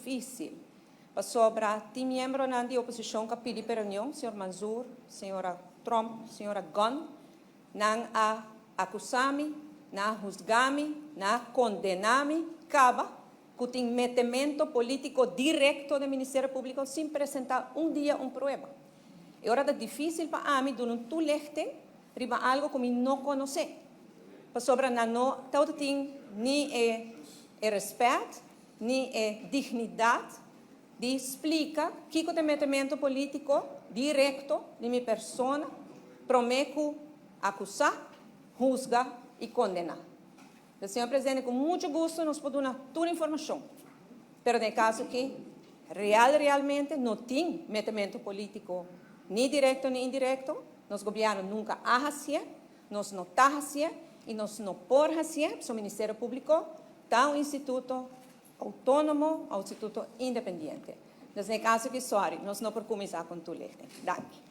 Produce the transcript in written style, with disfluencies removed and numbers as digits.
difísil. Pasobra tin miembronan di oposishon ku a pidi pa reunion, señor Mansur, señora Tromp, señora Gunn, nan a akusá mi, nan a husga mi, nan a kondená mi, kaba ku tin metementu polítiko direkto den Ministerio Públiko sin presentá un dia un prueba. E ora ta difísil pa ami duna un toelichting riba algu ku mi no konosé. Pasobra nan no tabatin ni e e rèspèt ni e dignidat di splika kiko ta metementu polítiko direkto di mi persona promé ku akusá, husga i kondená. Señor Presidente, ku muchu gustu nos por duna tur informashon, pero den e kaso aki real realmente no tin metementu polítiko ni direkto ni indirekto. Nos gobièrnu nunka a hasié, nos no ta hasié i nos no por hasié, pasobra Ministerio Públiko ta un instituto outónomo, un instituto independiente. Dus den e kaso aki, sorry, nos no por kuminsá ku un toelichting. Danki.